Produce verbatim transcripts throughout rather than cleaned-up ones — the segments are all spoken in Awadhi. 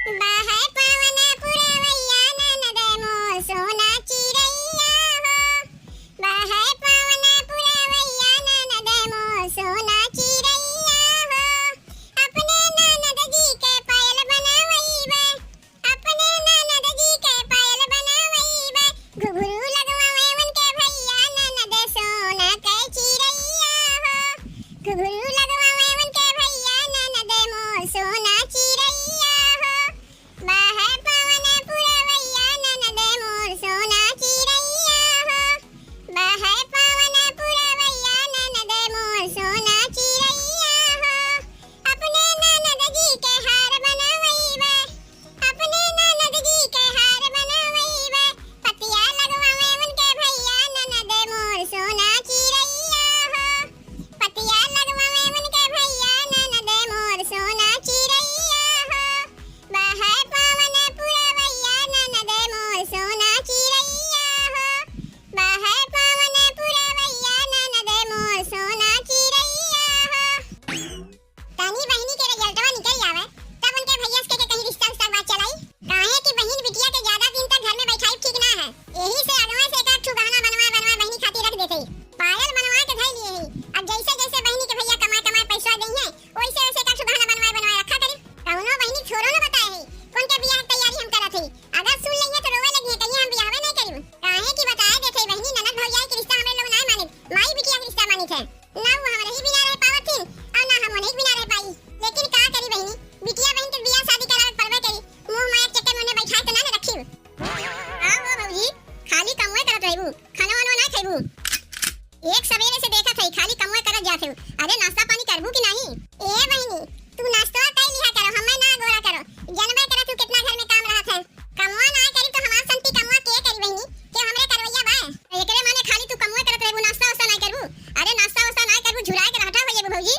बहै पवन पुरवैया ननद मोर सोना चिरैया हो। बहै पवन पुरवैया ननद मोर सोना चिरैया हो। अपने ननद जी के पायल बनवैबे, अपने ननद जी के पायल बनवैबे। घुघरू लगवैबे उनके भैया ननद सोना के चिरैया हो। घुघरू लगवैबे उनके भैया ननद मोर सोना चिरैया हो। बहै पवन पुरवैया ननद मोर सोना चिरैया हो। बहै पवन पुरवैया ननद मोर सोना चिरैया हो। अपने ननद जी के हार बनवैबे, अपने ननद जी के हार बनवैबे। पतिया लगवैबे उनके भैया ननद मोर सोना चिरैया हो। पतिया लगवैबे उनके भैया ननद मोर सोना चिरैया हो। बहै पवन पुरवैया ननद मोर सोना चिरैया हो। बहै पवन पुरवैया ननद मोर सोना चिरैया हो। तनी बहिनी के रिजल्टवा निकल आवे, तब उनके भैया से के कहीं रिश्ता उश्ता के बात चलाई। काहे कि बहिन बिटिया के ज्यादा दिन तक घर में बैठाई ठीक ना है, यही से आगवा से एक आध ठू गहना बनवा बनवा बहिनी खातिर रख देते। पायल बनवा के धई लिए ही। अब जैसे जैसे बहिनी के भैया कमाए कमाए पैसा देइहैं, वैसे वैसे एक आध ठू गहना बनवाए बनवाए रखा करी। कौनो बहिनी छोरो न बताए है, कौन के बियाह के तैयारी हम करत हई। अगर सुन लेइहैं तो रोवे लगिहैं, कहिहैं हम बियाहवे नहीं करी। काहे कि बताए देते बहिनी, ननद भौजाई के रिश्ता हमरे लोग ना माने, माई बिटिया के रिश्ता मानित है। ना वो हमरे ही बिना रह पावत थी और ना हम उन्हीं के बिना रह पाई। लेकिन का करी बहिनी, बिटिया बहिन के बियाह शादी करावे के पड़बे करी। मोह माया के चक्कर में उन्हें बैठा के ना न रखी। हाँ हो भौजी, खाली कमवे करत रहबू, खाना वाना ना खैबू। एक सवेरे से देखत है खाली कमवे करत जात है। अरे नाश्ता पानी करबू कि नहीं? ए बहिनी, तू नाश्ता कर लिहा करो, हमें ना गोरा करो। जनबे करत तू कितना घर में काम रहत है। कमवा ना करी तो हमार संती कमवा के करी बहिनी? के हमरे करवैया बा? एकरे माने खाली तू कमवा करत रहबू, नाश्ता वास्ता ना करबू? अरे नाश्ता वास्ता ना करबू, झुराए के रहटा हो जेबू भौजी।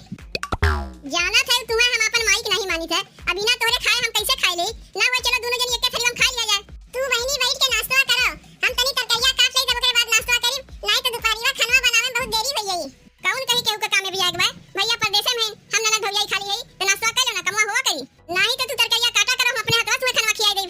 जानत है तुम्हें हम अपन माई के नहीं मानित है। अब बिना तोहरे खाए हम कैसे खाए ले? ना हुआ चलो दोनों जनी एक थरिया में खा लिया जाए। तू बहिनी बैठ के नाश्ता करो, हम तनी तरकरिया काट ले तब ओकरे बाद नाश्ता करी, नहीं तो दोपहरिया खाना बनावे में बहुत देरी हो जाई। कौन कही केहू के काम में भी आए के बा? भैया परदेसे में हैं, हम ननद भौजाई खाली है, तो नाश्ता कर लो ना, कमवा हुआ करी। नहीं तो तू तरकरिया काटा करो, हम अपने हथवा तुम्हें खाना खियाई देब।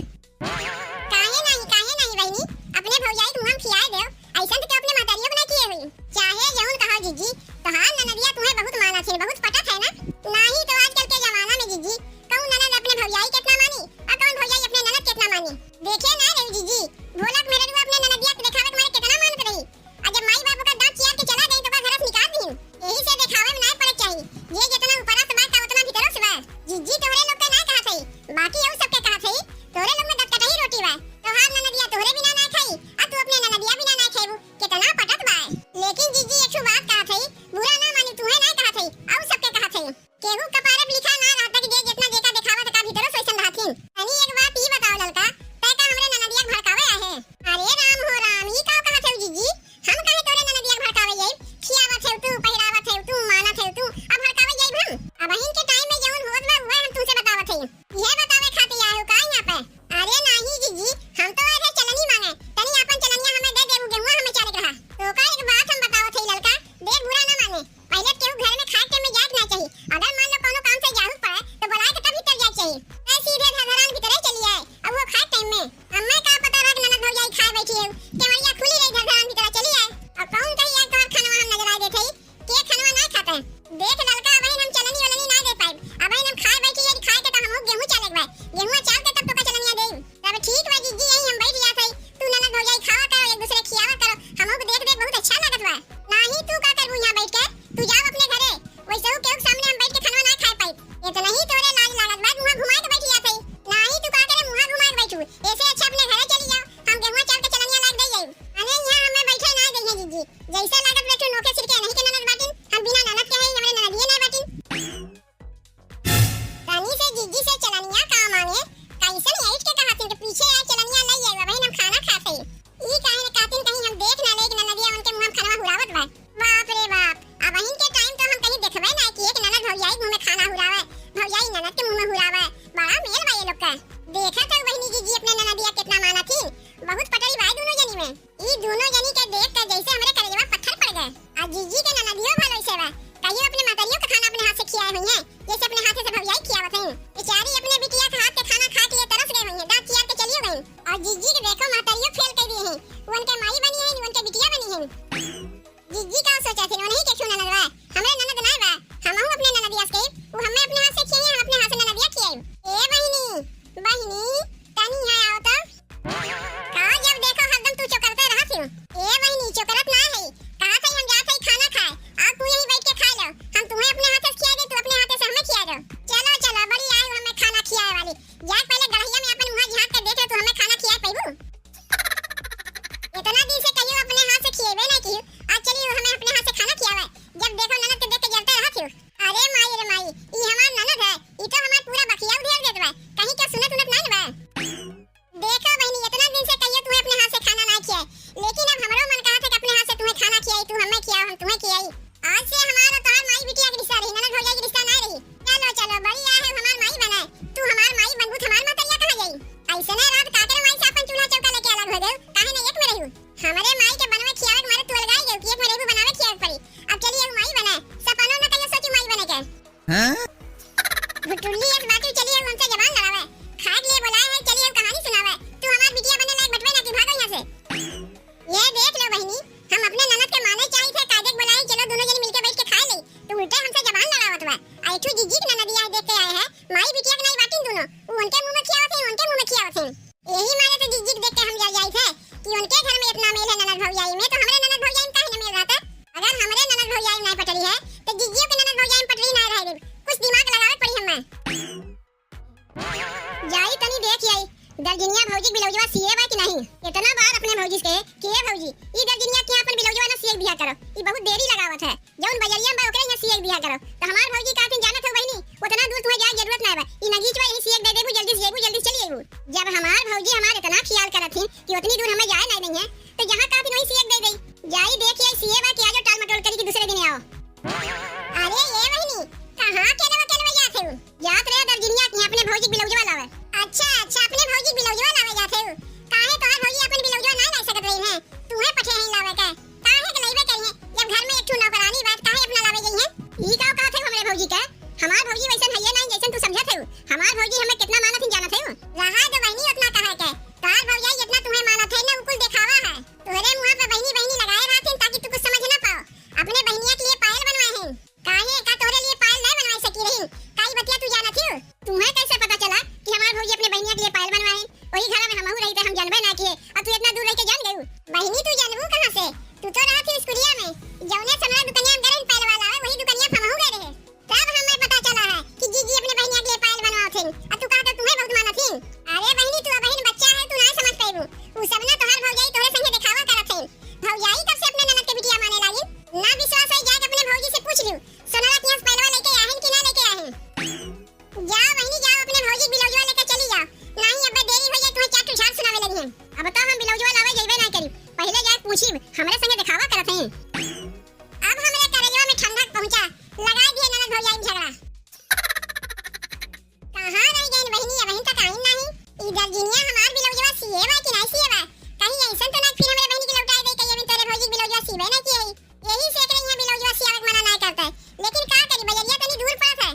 काहे नहीं, काहे नहीं बहिनी, अपने भौजाई के मुँह में खियाई देव, ऐसन तो अपने महतारियों को ना किए हुई। चाहे जौन कहा जीजी, तोहार ननदिया तुम्हें बहुत माना थी, बहुत पटत है ना? नहीं तो आजकल के जमाना में जीजी, कौन ननद अपने भौजाई कितना मानी और कौन भौजाई अपने ननद कितना मानी। देखे ना रे जीजी, भोलक मेहररुआ अपने ननदिया के देखावे के मारे कितना मानत रही, आ जब माई बाप ओकर दांत चियार के चला गई, तो ओकर घर से निकाल दीन। यही से देखावे में नाय पड़े चाही। जे जितना ऊपरा से बा, का उतना भीतरो से बा। जीजी तोहरे लोग के नाय कहत हई, बाकी अउ सबके कहत हई। तोहरे लोग में दतकटही रोटी बा। तोहार ननदिया तोहरे बिना नाय खाई, आ तू अपने ननदिया बिना नाय खाइबू। कितना पटत बा। लेकिन जीजी एक ठो बात कहत हई, बुरा ना मानी, तुहे नाय कहत हई, अउ सबके कहत हई। केहू कपारे पे लिखा ना रहता कि जे जितना जेका देखावत का भीतरो से वैसन रहथिन। तनी एक बात ई बताओ ललका, तै का हमरे ननदिया के भड़कावे आहे? अरे राम हो राम, ई का कहत हऊ जीजी? हम काहे तोरे ननदिया के भड़कावे जाइब? खियावत हऊ तू, पहिरावत हऊ तू, मानत हऊ तू, अब भड़कावे जाइब हम? अबहिन के टाइम में जौन होत बा उहे हम तुमसे बतावत हई। इहे बतावे खातिर आए हो का यहाँ पे? अरे नाही जीजी, हम तो आए थे चलनी मांगे, तनी आपन चलनिया हमें दे देबू, गेहुआ हमें चारे के रहा। तो का एक बात हम बतावत हई ललका, देख बुरा ना माने, पहिले केहू घर में खाए टाइम में जाए के ना चाही। अगर मान लो कौनो काम से जाहू पड़े, तो बुलाए के तब भीतर जाए के चाही। ऐ सीधे धरधरान भीतरे चली आए, अब वो खाए टाइम में। हमें का पता रहा कि ननद भौजाई खाए बैठी है, केवड़िया खुली रही, धरधरान भीतर चली आए। और कौन कही आज तोहर खानवा हम नजर आए देते ही, के खानवा ना खाते हैं। देख ललका, अबहिन हम चलनी वलनी ना दे पाइब, अबहिन हम खाए बैठी है, खाए के तो हमहू गेहूं चाले के बा, गेहुआ चाल के तब तो का चलनिया देब। तब ठीक बा जीजी, यहीं हम बैठ जात हई। तू ननद भौजाई खावा करो, एक दूसरे खियावा करो। हमहू के देख देख बहुत अच्छा लागत बा। नाही तू का करबू यहाँ बैठ के? तू जाओ अपने घरे। वैसे हूँ केहू के सामने हम बैठ के खाना ना खाए पाई। इतना ही तोरे लाज लागत बा, मुँह घुमा के बैठ जात हई। नाही तू का करे मुँह घुमा के बैठू? ऐसे अच्छा अपने घरे चली जाओ। हम गेहुआ चाल के चलनिया लाग दे जाई। अरे यहाँ हमें बैठे ना दे जीजी। जैसे लागत बैठू नोके सिर के नहीं के ननद बाटिन। हम बिना ननद के हई, हमरे ननदिए ना बाटिन। तनी से जीजी से चलनिया का मांगे, कैसन ऐठ के कहत हन कि पीछे आए चलनिया लई आए, अबहिन हम खाना खात हई। ई काहे ने कहतिन कहीं हम देख ना ले कि ननदिया उनके मुंह में खानवा हुरावत बा। बाप रे बाप, अबहिन के टाइम तो हम कहीं देखबे ना कि एक ननद भौजाई के मुंह में खाना हुरावे, भौजाई ननद के मुंह में हुरावे। बड़ा मेल बा ये लोग का। देखत हऊ बहिनी जीजी अपने ननदिया कितना मानत ही, बहुत पटरी बा दोनों जनी में। ई दोनों जनी के देख के जैसे हमरे करेजवा पत्थर पड़ गए। आ जीजी के ननदियो भलो से बा, कहियो अपने महतरियो के खाना अपने हाथ से खियाए हुई हैं, जैसे अपने हाथे से भौजाई खियावत हैं। बेचारी अपने बिटिया के हाथ के खाना खा के ये भुटुल्ली एक बात चली है, हमसे जबान लड़ावे। खाए के लिए बोलाए है, चली हम कहानी सुनावे। तू हमार बिटिया बने लायक बटवे ना कि भागो यहाँ से। ये देख लो बहिनी, हम अपने ननद के माने चाहित है, कायदे के बोलाई, चलो दोनों जनी मिलके बैठ के खाए ले। तू उल्टे हमसे जबान लड़ावत बा। आ एठू जिज्जी के ननदिया है, देख के आए है, माई बिटिया के नाई बाटिन दोनों। उ उनके मुंह में खियावत है, उनके मुंह में खियावत है। यही मारे तो जिज्जी के देख के हम जर जाइत है कि उनके घर में इतना मेल है ननद भौजाई में, तो हमरे ननद भौजाई में काहे न मेल रहता? अगर हमरे ननद भौजाई में नाई पटरी है, तो जिज्जियों के ननद भौजाई में पटरी नाई रहे देब। कुछ दिमाग लगावे पड़ी हमें। जाई तनी देख आई, दर्जनिया भौजी के बिलौजवा सिए बा कि नहीं? इतना बार अपने भौजी से कहे कि ए भौजी, ई दर्जनिया के यहाँ अपन बिलौजवा ना सिए के बिया करो, ई बहुत देरी लगावत है। जौन बजरिया में बा ओकरे यहाँ सिए के बिया करो। तो हमार भौजी कहथिन, जानत हो बहिनी, उतना दूर तुम्हें जाए के जरूरत ना बा, ई नगीच बा, यही सिए के दे देबू, जल्दी से जइबू, जल्दी से चली अइबू। जब हमार भौजी हमार इतना ख्याल करत थी कि उतनी दूर हमें जाए नहीं, नहीं है, तो जहाँ कहथिन वहीं सिए के दे दई। जाई देख आई सिए बा कि आजो टाल मटोल करी कि दूसरे दिन आओ। अरे ये बहिनी, कहाँ केलवा केलवा जात है? जात रहे दर्जनिया के अपने भौजी के बिलौजवा लावे। अच्छा, अच्छा, अपने भौजी के बिलौजवा लावे जात है। काहे तोहार भौजी अपन बिलौजवा ना ला सकत रही है? तूहे पठे ही लावे के। काहे के लइबे करी है? जब घर में एक ठो नौकरानी बात, काहे अपना लावे गई है? ई का कहत है हमरे भौजी के? हमार भौजी वैसन है ये नहीं जैसन तू समझत है। हमार भौजी हमें कितना मानत ही जानत है। रहा दो बहिनी उतना कहे के। तोहार भौजाई जितना तुम्हें मानत है ना, उ कुल देखावा है। तोहरे मुँह पे बहिनी बहिनी लगाए रहत हैं ताकि तू कुछ समझ ना पाओ। अपने बहिनिया के लिए पायल बनवाए हैं। काहे का तोहरे लिए पायल नहीं बनवा सकी रही? काई बतिया तू जानत हियो? तुम्हें कैसे पता चला कि हमार भौजी अपने बहिनिया के लिए पायल बनवाए हैं? वही घर में हमहू रही थे, हम जानबे ना किए, और तू इतना दूर रह के जान गयू? बहिनी तू जानबू कहाँ से? तू तो रहत ही स्कूलिया में, जौने समय दुकनिया में गरन पायल वाला है, वही दुकनिया पे हमहू गए रहे। तब हमें पता चला है कि जीजी अपने बहिनिया के लिए पायल बनवावत हैं, और तू कहा तो तुम्हें बहुत मानत ही। अरे बहिनी तू बहिन बच्चा है, तू ना समझ पाएबू। उ सब ना तोहार भौजाई तोहरे संगे देखावा करत हैं। भौजाई कब से अपने ननद के बिटिया माने लागी? ना विश्वास है, जाके अपने भौजी से पूछ लियो। सोनरा के यहाँ से पहलवा लेके आहिन कि ना लेके आहिन? जाओ बहिनी, जाओ, अपने भौजी के बिलौजवा लेके चली जाओ, नहीं अब देरी हो जाए, तुम्हें चार ठो झाड़ सुनावे लगी हैं। अब तो हम बिलौजवा लावे जइबे ना करी, पहले जाए पूछी, हमरे संगे देखावा करत हैं। अब हमरे करेजवा में ठंडक पहुँचा, लगा दिए ननद भौजाई में झगड़ा। कहाँ रह गइन बहिनी, अबहिन तक आइन नाही। ई दर्जिनिया हमार बिलौजवा सिए बा कि नाही सिए बा? कहीं ऐसन तो ना फिर हमरे बहिनी के लौटाए दे, कहीं अबहिन तोरे भौजी के बिलौजवा सिबे ना किए है। यही से एकरे यहाँ बिलौजवा सियावे के मना ना करता है। लेकिन का करी, बजरिया तनी दूर पड़त है।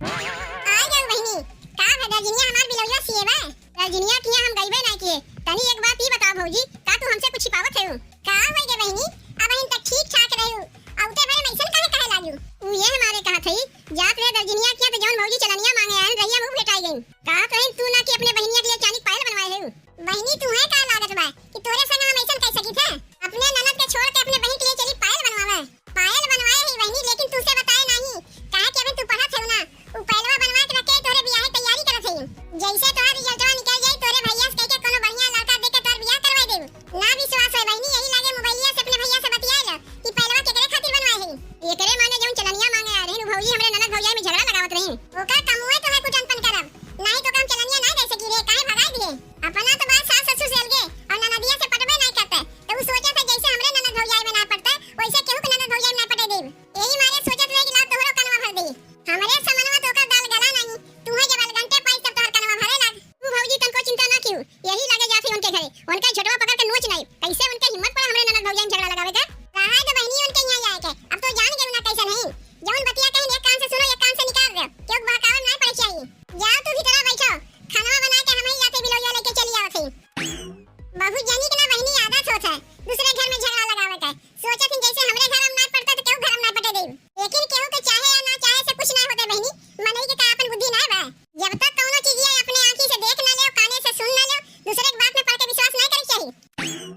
आ जाओ बहिनी, का भा दर्जिनिया हमार बिलौजवा सिए बा? दर्जिनिया किया हम गइबे ना किए। तनी एक बात ई बताओ भौजी, का तू हमसे कुछ छिपावत है? का होई गे बहिनी, अबहिन तक ठीक ठाक रहू, अउते बरे में ऐसन काहे कहे लागू? उ ये हमारे कहत हई, जात रहे दर्जिनिया किया तो जौन भौजी चलनिया मांगे आयल रहिया में उ भेटाई गई। कहत रही तू ना कि अपने बहिनिया के लिए चांदी के पायल बनवाए है। बहिनी तू है का लागत बा कि तोरे संग हम ऐसन कह सकी थे? अपने ननद के छोड़ के अपने बहिन के लिए चली पायल बनवावे। पायल बनवाए ही बहिनी, लेकिन तुसे बताए नाही, काहे कि अभी तू पढ़त है ना, उ पहलवा बनवा के रखे, तोरे बियाहे तैयारी करत हई। जैसे तोहार रिजल्टवा निकल जाई, तोरे भैया से कह के कोनो बढ़िया लड़का देख के तोहार बियाह करवा देब। ना विश्वास होए बहिनी, यही लागे मोबाइलिया से अपने भैया से बतिया लो कि पहलवा केकरे खातिर बनवाए हई। एकरे माने जौन चलनिया मांगे आ रही, उ भौजी हमरे ननद भौजाई में झगड़ा लगावत रही। ओकर कमुए तोहार कुटनपन करब, नाही तो हम चलनिया ना दे सकी रे, काहे भगाई दिए? अपना तो बात सास ससुर से अलगे और ननदिया से पटबे नहीं करते, तो उ सोचत है जैसे हमरे ननद भौजाई में ना पटते, वैसे केहू के ननद भौजाई में ना पटे देब। यही मारे सोचत रहे कि लाओ तोहरो कनवा भर दे। हमरे समनवा तो ओकर दाल गला नाही, तू है जब अलगंटे पाई तब तोहर कनवा भरे लाग। तू भौजी तनको चिंता ना कियो, यही लगे जात है उनके घरे, उनका झोटवा पकड़ के नोच नाई। कैसे उनके हिम्मत पड़ा हमरे ननद भौजाई में झगड़ा लगावे के? रहा तो बहिनी उनके यहाँ जाए के, अब तो जान गए ना कैसे नहीं। जौन बतिया कहीं एक कान से सुनो एक कान से निकाल दो, क्यों बहकावे में ना पड़े चाहिए। जाओ तू भीतरा बैठो, खानवा बना के हम ही जाते बिलौजवा लेके चली आवत है। बहुत जनी के ना बहिनी आदत होत है, दूसरे